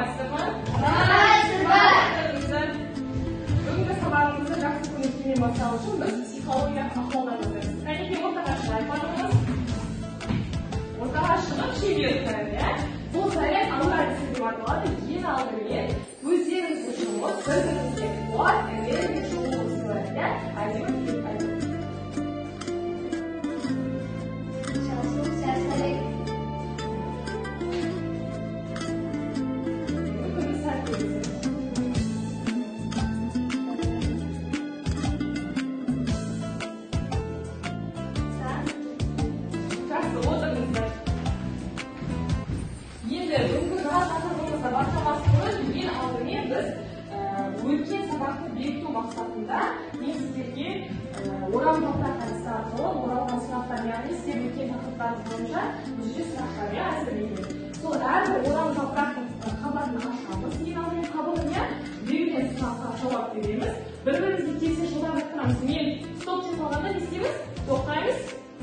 Саламатсыздар ма? Саламатсыздар. Бүгінгі сабағымызды жақсы көңіл күймен бастау үшін біз психологиялық ахуалдан өтеміз. Кәнекей, ортаға шығайық барлығымыз. Ортаға шығып шебер құрайық, иә? Бұл заряд алу әдісі деп аталады. Ең алдымен өздеріңізді жұмып, бір-біріңізге қуат, энергия, жылулық сыйлайық, иә? Әдемі тілек айтып. Бүгінгі сәтті өтсін. Жақсы, отырыңыздар. Енді бүгінгі жаңа тақырыбымызды бастамас бұрын ең алдымен біз өткен сабақты бекіту мақсатында мен сіздерге орам жапырақ әдісі арқылы оралған сұрақтар, яғни сіздер өткен тақырыптарыңыз бойынша бұл жерде сұрақтар, иә, әзірленген. Сол әрбір орам жапырақтың қабатын ашамыз, ең алдымен қабығын, иә, берілген сұраққа жауап береміз. Бір-бірімізге тез жылдам айтқанамыз. Мен стоп деп қалғанда не істейміз? Тоқтаймыз.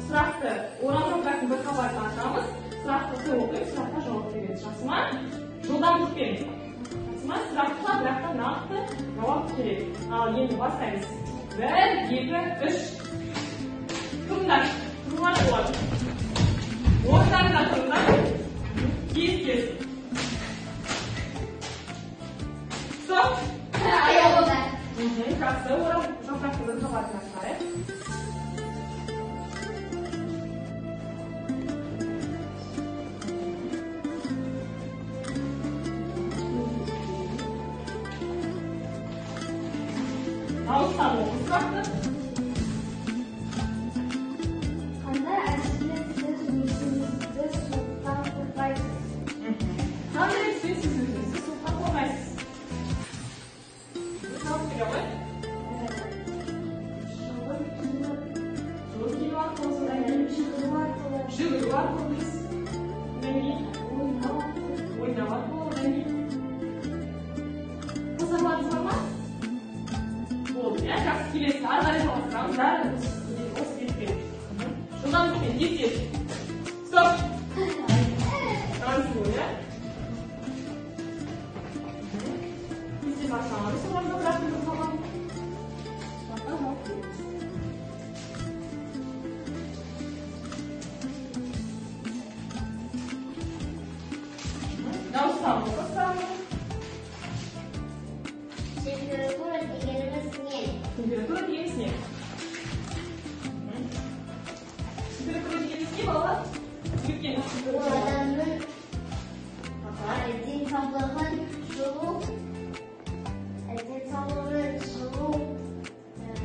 Сұрақты орам жапырақтың бір қабатын ашамыз, сұрақты оқимыз, сұраққа жауап береміз. Жақсы ма? Жылдамдықпен. Жақсы ма? Сұраққа бірақ та нақты жауап керек. Ал енді бастаймыз. 1, 2, 3. Тұрыңдар. Тұруға болады. Орындарыңда тұрыңдар. Тез тез. Стоп. Жақсы, орам жапырақтың бір қабатын ашайық. Дауыстап оқы сұрақты. Қандай әдіспен сіз өзіңізді суықтан қорғайсыз? Қандай әдіспен сіз өзіңізді суықтан қорғайсыз? Жауап бере ғой. Жылы Жылы киіну арқылы, содан кейін жүгіру арқылы, жүгіру арқылы дейсіз. Одан кейін ойнау арқылы. Ойнау арқылы, одан кейін қосарларыңыз бар ма? Болды, иә, жақсы, келесі ары қарай жалғастырамыз. Бәрі осы бетпен. Жылдамдықпен, тез тез. Стоп. Жансың, иә? Тез тез ашамыз. Орам жапырақтың бір қабатын. Сұраққа жауап береміз. Дауыстап оқы сұрағын. Температура дегеніміз не? Температура дегеніміз не? Температура дегеніміз не, балалар? Өткен Ол адамның Аха. денсаулығын жылу, денсаулығының жылу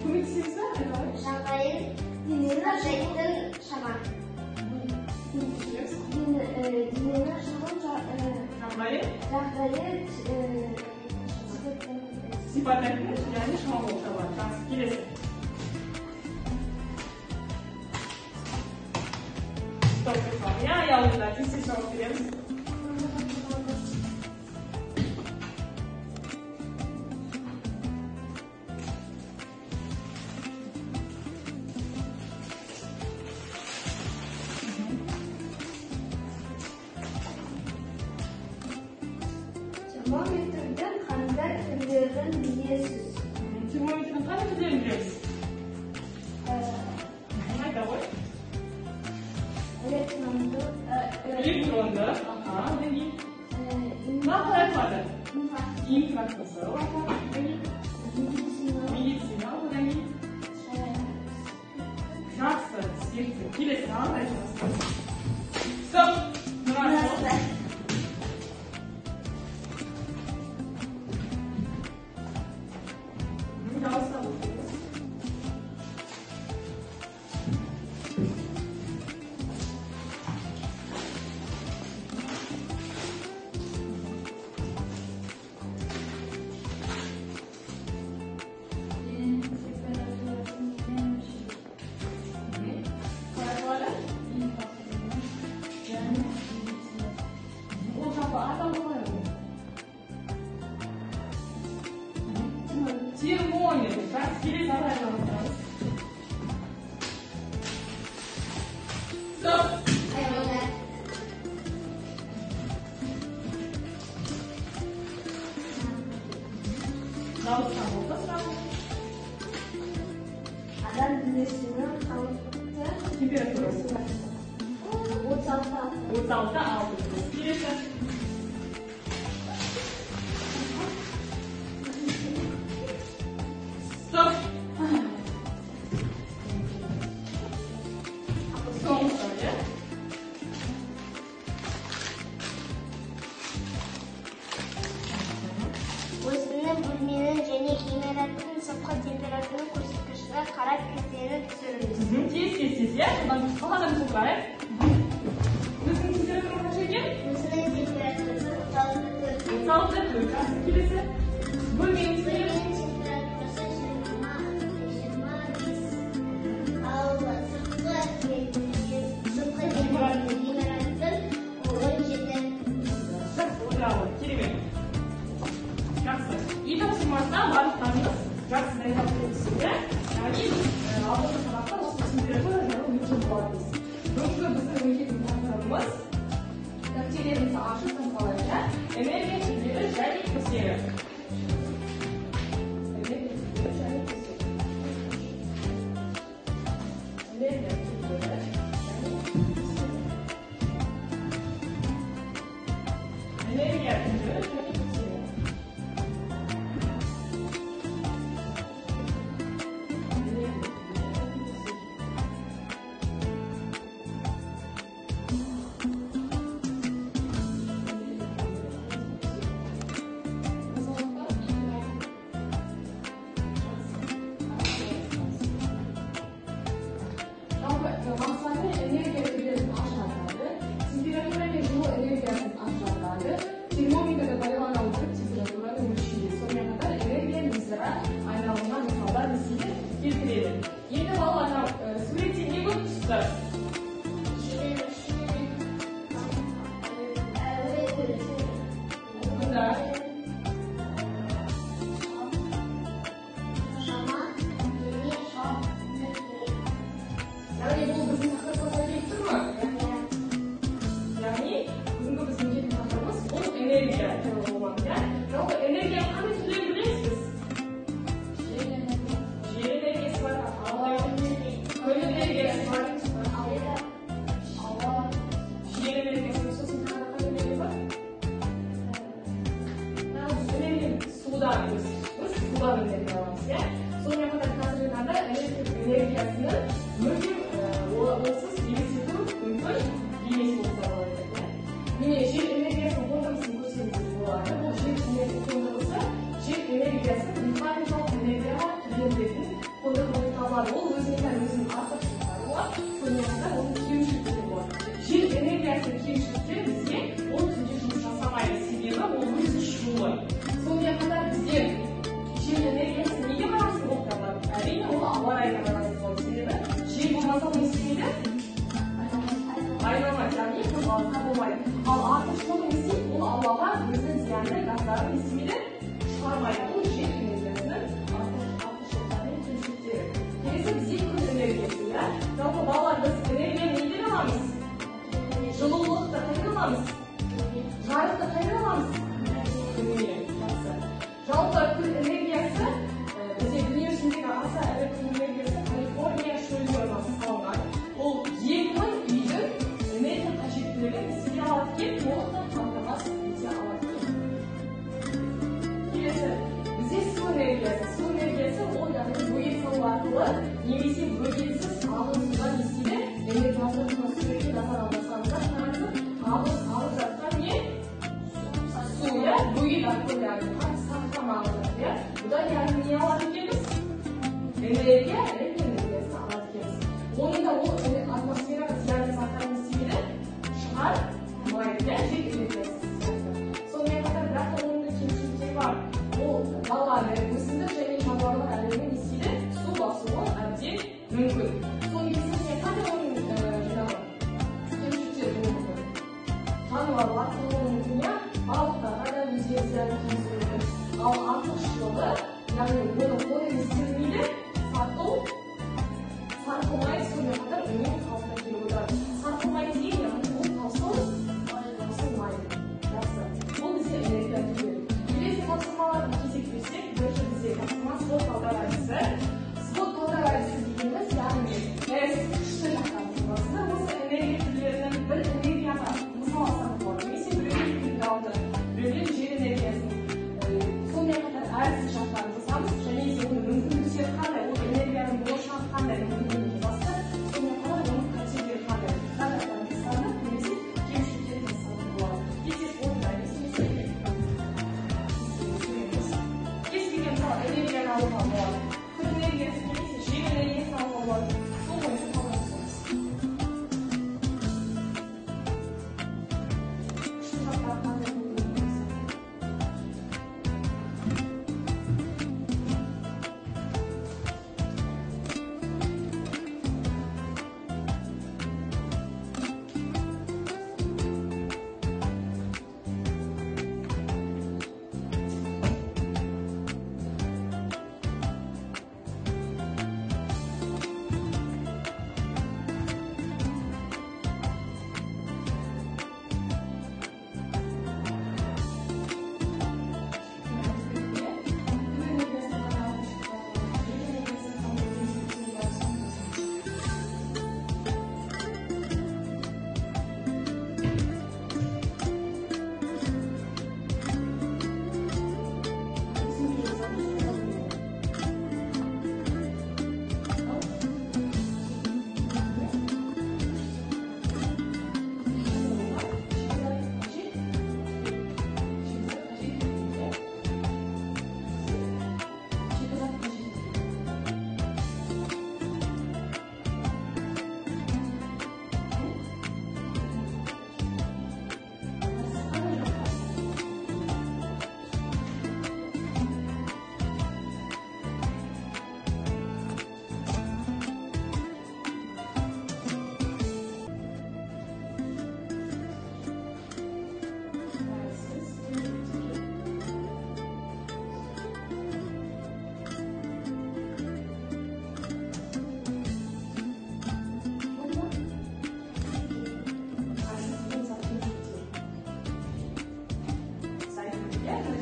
Көмектесеміз бе? Айта ғой. Жағдайын өлшейтін шама. Көмектесеміз. Дененің жылу Жағдайы жағдайы сипаттайтын, яғни шама болып табылады. Жақсы, келесі. Стоп деп қалдым. Иә, аяулымда тез тез жауап береміз. Термометрдің қандай түрлерін білесіз? Термометрдің қандай түрлерін білеміз? Айта ғой. Электронды, Электронды. Аха, одан кейін мына қалай айтылады? Инфрақызыл, аха, одан кейін медициналық, одан кейін жақсы, спиртті. Келесі ары қарай жалғастырамыз. Стоп. Нұрасыл. Дауыстап оқимыз. Дененің температурасын немен өлшейді? Қалай айтылады? Дауыстан болса сұрағым. Адам денесінің қалыпты температурасы 36. 36,6. Келесі. Стоп. Соңғы сұрақ, иә? Өзінің бөлменің және ғимараттың сыртқы температура көрсеткішіне қарап кестені түсіріңіз. Тез, тез, тез, иә? Содан қалғанын қарайық. Өзінің температура қанша екен? Өзінің температурасы 36,4. 36,4. Жақсы, келесі. Бөлменің температурасы 25. Ал сыртқы ғимараттың 17. Жақсы, отыра керемет. Жақсы. Үй тапсырмасына барлықтарыңыз жақсы дайындалып келіпсіздер. Яғни біз алдыңғы сабақта осы температура жайлы өткен болатынбыз. Бүгінгі біздің өтетін тақырыбымыз дәптерлеріңізді ашып жазып иә? Энергия түрлері және көздері. Энергия түрлері және көздері. Энергия түрлері және көздері. Энергия түрлері және көздері. Мақсаты энергия түрлерін ажыратады, температура мен жылу энергиясын ажыратады, термометрді пайдалана отырып температураны өлшейді. Сонымен қатар энергия өзара айналымына мысалдар не істейді? Келтіреді. Енді балалар, суретте не көріп тұрсыздар? Мұнда яғни бұл біздің тақырыбымызға келіп тұр ма? Яғни бүгінгі біздің өтетін тақырыбымыз бұл энергия туралы болмақ, иә? Жалпы энергияның қандай түрлерін білеміз біз? Жел энергиясы бар, ауа, күн энергиясы бар, ауа, жел энергиясы, сосын тағы қандай энергия бар? Біз энергияны судан, біз судан энергия аламыз, иә? Сонымен қатар қазіргі таңда электр энергиясының мүлдем олсыз елестету мүмкін емес болып табылады. Міне, жел энергиясының қондырғысын көрсеңіз болады. Бұл жел энергия қондырғысы жел энергиясын механикалық энергияға түрлендіретін қондырғы болып табылады. Ол өзіне тән өзінің артықшылықтары болады, сонымен қатар оның кемшіліктері болады. Жел энергиясының кемшіліктері бізге ол түнде жұмыс жасамайды, себебі ол өте шулы. Сонымен қатар бізге жел энергиясы неге байланысты болып табылады? Әрине, ол ауа райына байланысты болады, себебі жел болмаса ол не істемейді? Айналмайды, яғни қозғалысқа болмайды. Ал артықшылығы не істейді? Ол ауаға өзінің зиянды газдарын не істемейді? Шығармайды. Бұл жел энергиясының артықшылықтары мен кемшіліктері. Келесі бізде күн энергиясы, иә? Жалпы балалар, біз энергияны неден аламыз? Жылулықты қайдан аламыз? Жарықты қайдан аламыз? Күннен. Жақсы. Жалпы күн энергиясы бізде дүниежүзіндегі аса ірі күн энергиясы Калифорния шөлінде орналасқан. Ол 2000 үйдің энергия қажеттілігін істей алады екен, толықтай қамтамасыз ете алады екен. Келесі бізде су энергиясы. Су энергиясы ол яғни бөгет салу арқылы немесе бөгетсіз ағын судан не істейді? Энергия мына суретке назар аударсаңыздар, қараңыздар, ағын ағып жатқан не? Су, иә? Бөгет арқылы, яғни сарқырама ағып жатыр, иә? Бұдан яғни не алады екенбіз? Энергия, электр энергиясын алады екенбіз. Оның да ол атмосфераға зиянды заттарын не істемейді? Шығармайды, иә? Жел энергиясы сияқты. Сонымен қатар бірақ та оның да кемшіліктері бар. Ол даланы, өсімдік және жануарлар әлемін не істейді? Су басуы әбден мүмкін. Соның кесірінен қандай оның жаңағы кемшіліктері болуы мүмкін? Жануарлар болуы мүмкін, иә? Балықтарға да өзге зиян тигізуі мүмкін. Ал артықшылығы, яғни оның қолы не істелмейді? Сарқылмайды, сонымен қатар үнемі қалпына келіп отырады. Сарқылмайды деген, яғни ол таусылмайды. Жақсы. Бұл бізде энергия түрлері. Келесі тапсырмаларды кезек берсек, бірінші бізде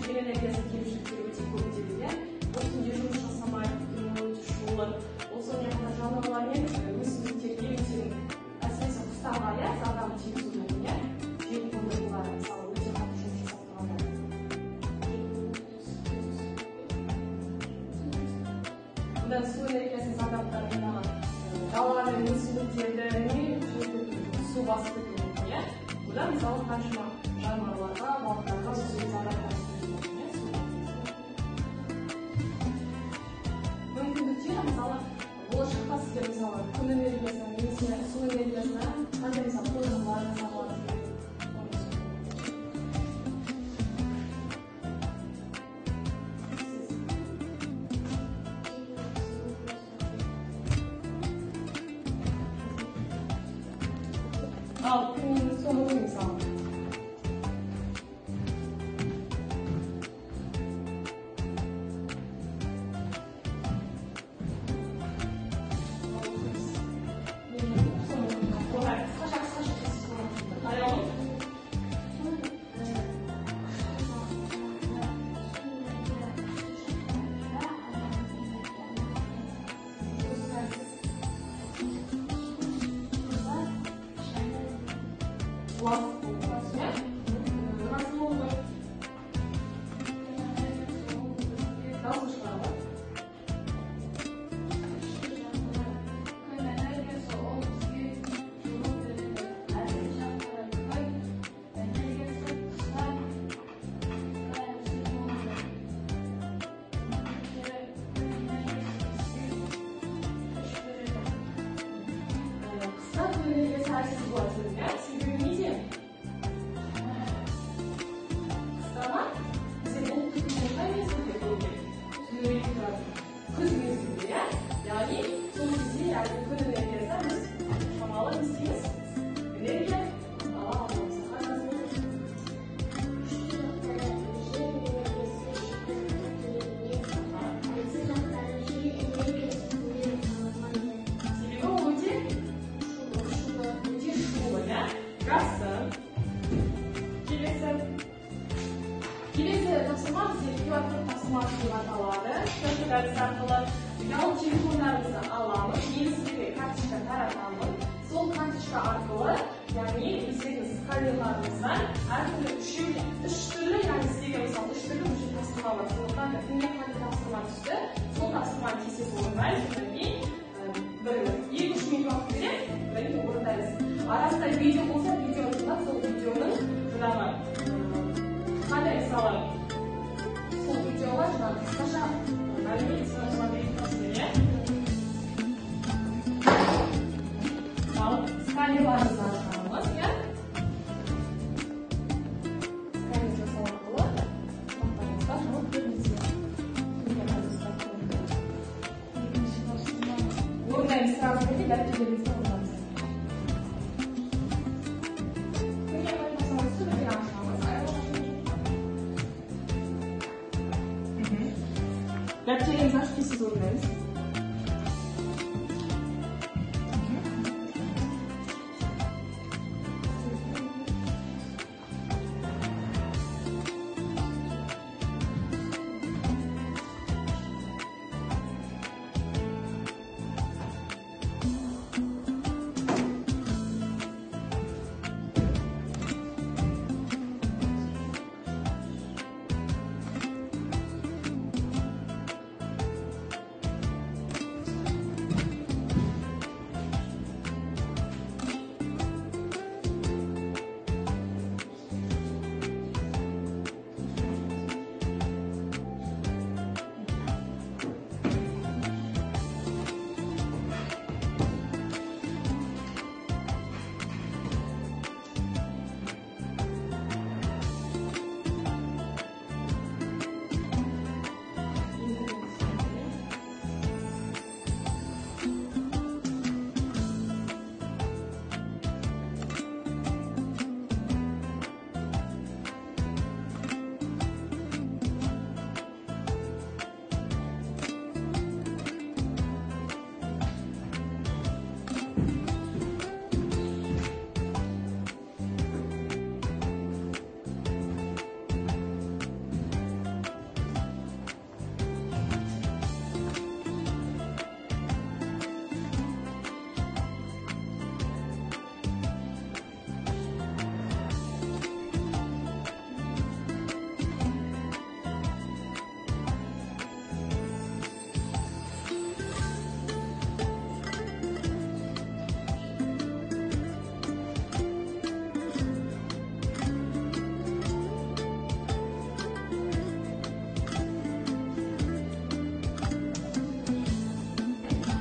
Жел энергиясының кемшіліктері өте көп дедік, иә. Ол түнде жұмыс жасамайды, өйткені ол өте шулы. Ол сонымен қатар жануарлар мен өсімдіктерге өте, әсіресе құстарға, иә, зардабын тигізуі мүмкін, иә. Жел қондырғылары мысалы өте қатты жұмыс жасап тұрғанда. Бұдан су энергиясының зардаптары жаңағы дала мен өсімдіктерді не су басып кетуі мүмкін, иә. Бұдан мысалы қаншама жануарларға, балықтарға зардап тигізуі мүмкін, иә, су энергиясы. Мүмкіндіктер, мысалы, болашақта сіздер мысалы күн энергиясына немесе су энергиясына қандай мысалы қондырғылар жасап аласыздар? Ал кімнің соны оқимын мысалы. Қысқаша. Күн энергиясы ол бізге жылу береді. Әлсіз жақтары күн энергиясы қыста әлсіз болады. Мүмкіндіктері күн энергиясы бізге күш береді. Қыста күн энергиясы әлсіз болады дедік, иә? Себебі неде? Қыста ма? Бізде бұлтты күнде қай мезгілде көбірек? Түнерек тұрады. Күз мезгілінде, иә? Яғни сол кезде яғни күн энергиясынан біз шамалы не істейміз? Энергия ала аламыз. Күшті жақтары жел энергиясы әлсіз жақтары жел энергиясы түнде жасалмайды. Себебі ол өте шулы, иә? Жақсы. Келесі тапсырма бізде QR-код тапсырмасы деп аталады. QR-код әдісі арқылы ұялы телефондарыңызды аламыз, мен сіздерге карточка таратамын. Сол карточка арқылы, яғни өздеріңіз сканерларыңыздан әртүрлі үш түрлі, яғни сіздерге мысалы үш түрлі уже тапсырма бар. Сондықтан да кімге қандай тапсырма түсті, сол тапсырманы тез-тез орындаймыз. Одан кейін бір 2-3 минут уақыт беремін, одан кейін орындаймыз. Арасында видео болса, видеоны тыңдап, сол видеоның жаңағы қандай мысалы сол видеоға жаңағы қысқаша мәлімет жаза беріп тұрсыздар, иә? Ал сканерларымызды ашамыз, иә? Сканер жасау арқылы сұрақтарыңызға жауап беріңіздер. Екінші тапсырма. Орындаймыз сразу бірден, дәптерлеріңізді орындаңыздар. Кімге қандай тапсырма түсті, бірден ашамыз. Дәптеріңізді ашып тез орындаймыз.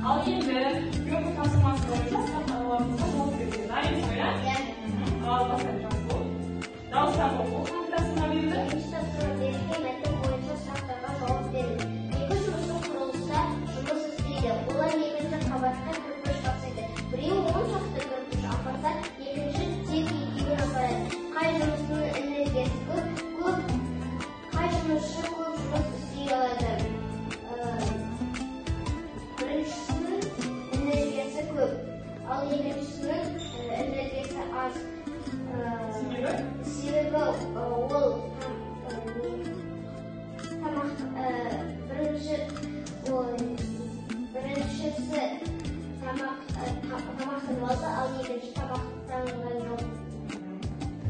Ал енді бүгінгі тапсырмасы бойынша сұрақтарыңызға жауап беруге дайынсыз ғой, иә? Иә. Ал бастайық, Жақсы. Дауыстап оқы. Қандай тапсырма берілді? Бірінші тапсырма берілген мәтін бойынша сұрақтарға жауап беріңіз. Екі жұмысшы құрылыста жұмыс істейді. Олар екінші қабатқа кірпіш тасиды. Біреуі 10 шақты кірпіш апарса, екінші тек екеуін апарады. Қай жұмысшының энергиясы көп, қай жұмысшы көп жұмыс істей алады? Біріншісінің энергиясы көп, ал екіншісінің энергиясы аз. Себебі? Себебі ол тамақ біріншісі тамақтанып алды, ал екінші тамақтанған жоқ.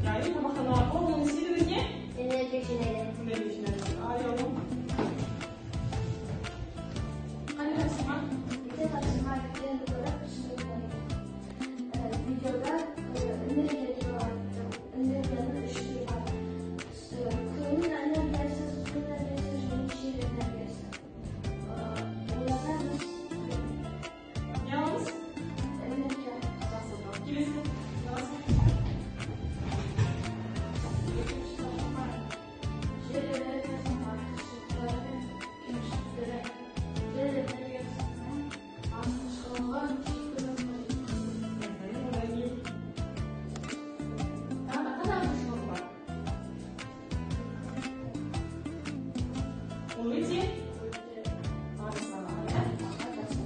Яғни тамақтану арқылы ол не істейді өзіне? Энергия жинайды. Энергия жинайды. Аяулым. Қандай тапсырма? Бізде тапсырма видеоны көріп түсіну керек. Видеода энергия туралы айтты. Энергияның үш түрі бар. Күн энергиясы, су энергиясы және жел энергиясы. Олардан біз Не аламыз? Энергия. Жақсы. Келесі. Жақсы. Екінші тапсырма жел энергиясының артықшылықтары мен кемшіліктері. Жел энергиясының артықшылығы жеткізу қажет. Одан кейін тағы қандай артықшылығы бар? Ол өте арзан, иә? Жақсы.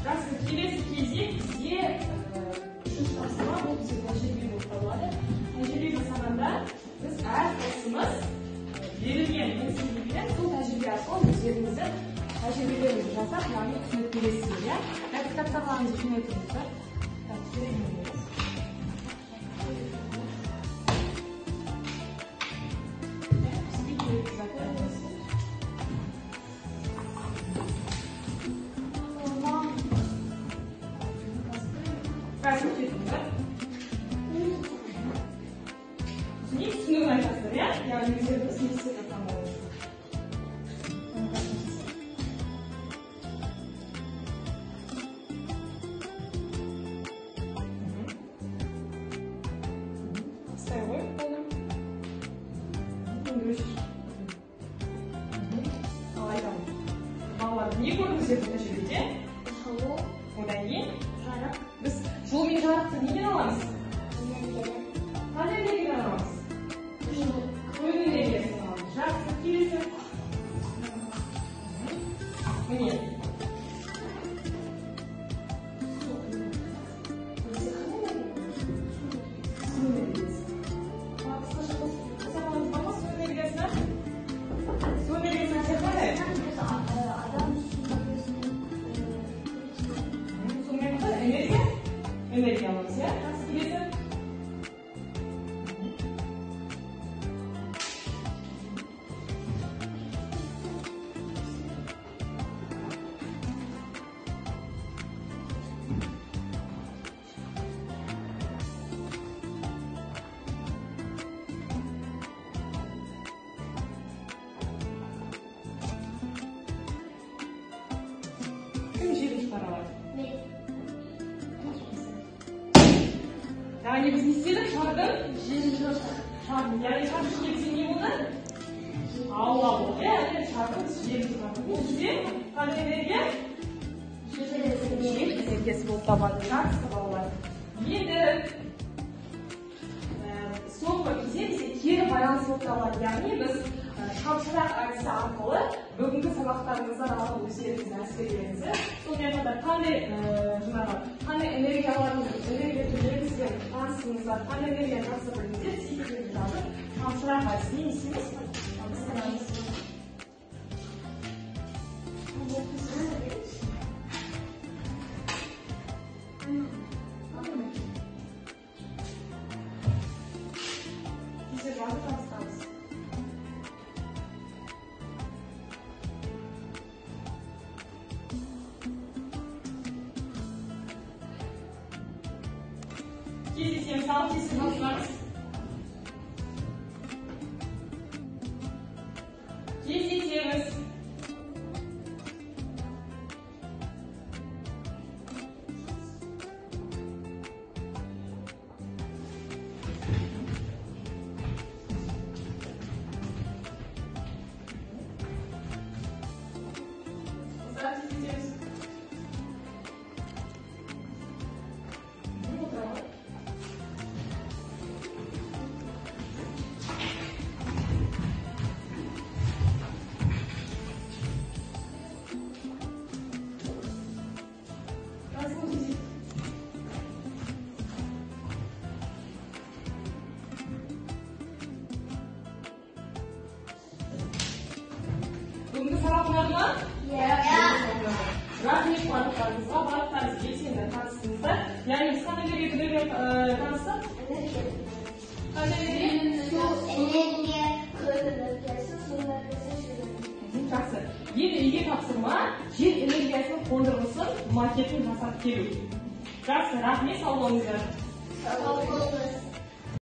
Жақсы, келесі кезек бізде үшінші тапсырма, бұл бізде тәжірибе болып табылады. Тәжірибе жасағанда біз әрқайсымыз берілген тәжірибеден сол тәжірибе арқылы өздеріңіздің тәжірибелеріңізді жасап, яғни түсінік бересіздер, иә? Дәптер кітаптарыңызды жинай тұрыңыздар. Так, керек емес. Бізге керекті заттар осы. Қазір кетіңіздер. Не түсінігін айтасыздар, иә? Яғни өздеріңіз не істеп жатқан болыңыз. Ұстай ғой қолын. Енді өшір. Ал айтамын. Балалар, не көрдіңіздер бұл тәжірибеде? Жылу, Одан кейін жарық, біз жылу мен жарықты неден аламыз? Энергияны. Қандай энергиядан аламыз? Жылу. Күн энергиясын аламыз. Жақсы, келесі. Міне. Су. Бізде қандай энергия? Су энергиясы. Ал қысқаша қоса бар ма су энергиясына? Су энергиясына әсері қандай? Біз адам су энергиясымен Сонымен қатар энергия аламыз, иә? Жақсы, келесі. Кім желін шығара алады? Мен. Яғни біз не істедік? Шардың шардың, яғни шардың ішіне бізде не болды? Ауа болды, иә? Яғни шардың біз желін шығардық. Бұл бізде қандай энергия? Жел энергиясы болып табылады. Жақсы, балалар. Енді соңғы кезең бізде кері байланыс болып табылады. Яғни біз шамшырақ әдісі арқылы бүгінгі сабақтарыңыздан алған өздеріңіздің әсерлеріңізді, сонымен қатар қандай жаңағы қандай энергиялардың, энергия түрлерін сіздер таныстыңыздар, қандай энергияны жақсы білдіңіздер, стикерлерді жазып, шамшырақ әдісіне не істейміз? Табыстырамыз. Кесе жазып табыстамыз. Кездесеміз, ал кесе жазыңыз. Кездесеміз. ұнады ма? Иә. Рахмет барлықтарыңызға, барлықтарыңыз белсенді қатыстыңыздар. Яғни біз қандай энергия түрлерімен таныстық? Энергия. Қандай энергия? Су энергия. Күн энергиясы, су энергиясы, жел энергиясы. Жақсы. Енді үйге тапсырма: жел энергиясының қондырғысын, макетін жасап келу. Жақсы, рахмет, сау болыңыздар. Сау болыңыз.